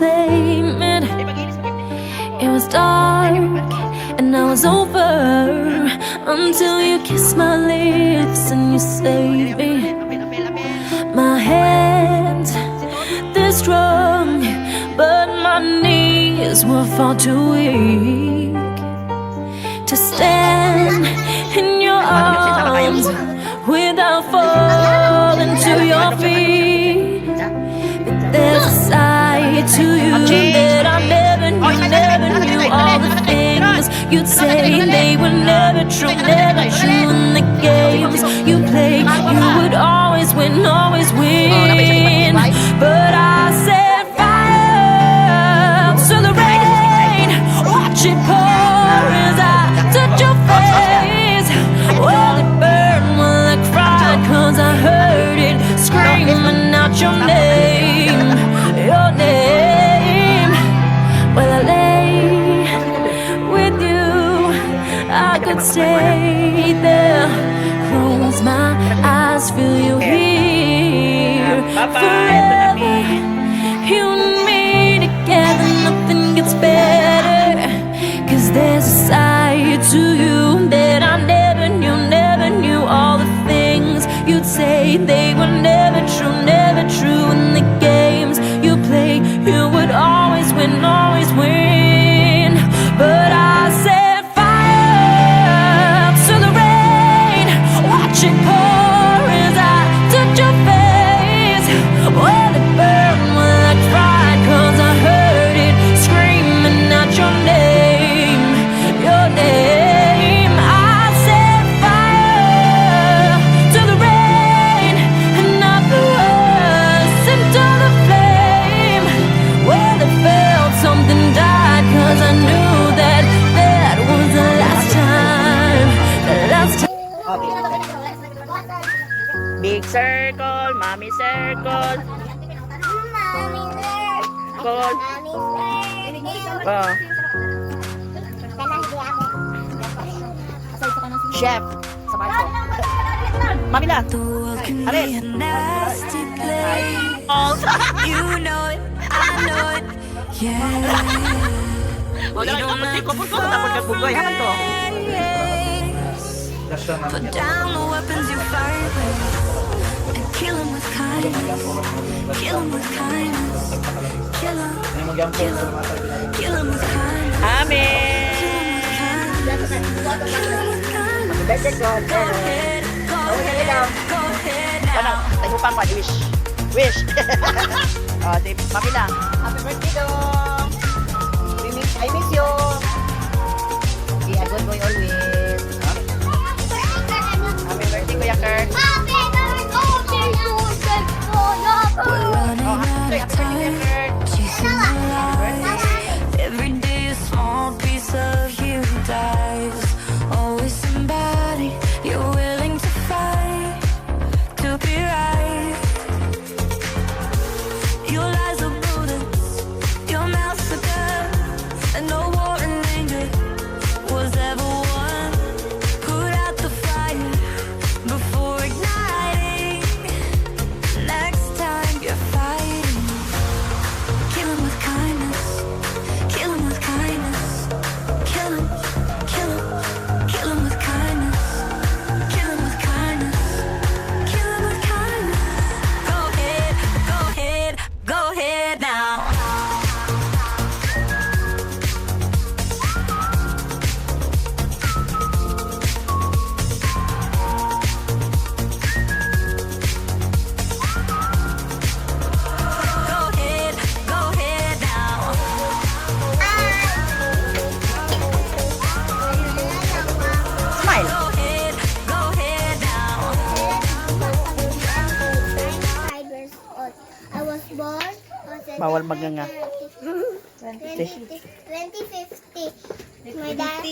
claim it. It was dark and I was over until you kissed my lips and you saved me. My hands, they're strong, but my knees were far too weak to stand in your arms without falling to your feet. But there's a side to you that I never knew, never knew. All the things you'd say, they were never true, never true. And the games you play, you would always win, always win. But I set fire to the rain, watch it pour as I touch your face. Well, it burned while I cried, 'cause I heard it screaming out your name, your name. Well, I lay with you, I could stay there. Close my eyes, feel you here Bye-bye. Forever. You and me together, nothing gets better. 'Cause there's a side to you that I never knew, never knew. All the things you'd say, they were never true, never true. And the games you play, you would always win, always win. But I set fire to the rain, watch it pour as I touch your face. Well, it burned while I cried, 'cause I heard it screaming out your name, your name. I set fire to the rain, and I blew us into the flame. Well, it felt something died, 'cause I knew that that was the last time, the last time. Okay. Big circle, mommy circle. Mommy there. Call. Mommy there. Oh. Kanang di ako. Chef. Sa Marco. Mami na. The world can Aris. Be a nasty place. Oh. You know it, I know it, yeah. Oh, dali, tapos di ko ko tapos kag bugoy haman to. Put down the weapons you fight with and kill 'em with kindness. Kill 'em with kindness. Kill 'em, kill 'em, kill 'em with kindness. Amen. Kill 'em with kindness. Kill 'em with kindness. Birthday ko. Go ahead, go ahead, go ahead Ano, now. tayo pa wish. Wish. Oh, si Mami na. Happy birthday, Dong! I miss you! Be a good boy always. Happy birthday, Kuya Kurt. Happy birthday to We're running Oh, out happy of birthday, Kuya time, Kurt. Chasing the lies. Every day a small piece of you dies. Always somebody you're willing to fight to be right. Your lies are bullets, your mouth's a gun, and no war in anger was ever won. Put out the fire before igniting. Next time you're fighting, kill 'em with kindness. Kill 'em with kindness. Kill 'em, kill 'em, kill 'em with kindness. Kill 'em with kindness. Kill 'em with kindness. Go ahead, go ahead, go ahead now. Go ahead now. Smile. Go ahead now. 5 years old. I was born on Bawal magnganga. 20, 2050. My dad,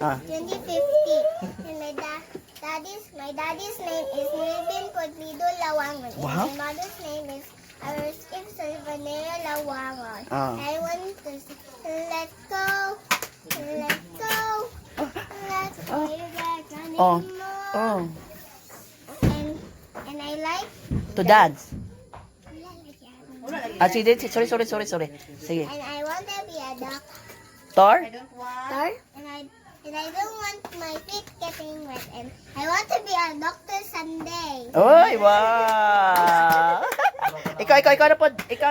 Ah. 2050. And my daddy's name is Melvin Podlido Lawangon. And my mother's name is Arisif Salvanera Lawangon. I want to say, let go, let go, let's go back anymore. And I like To dance. Ah, sige, sorry, sorry, sorry, sorry. Sige. And I want to be a doctor. Tor? And I don't want my feet getting wet. And I want to be a doctor someday. Oy, wow! Ikaw, ikaw, ikaw na po. Ikaw.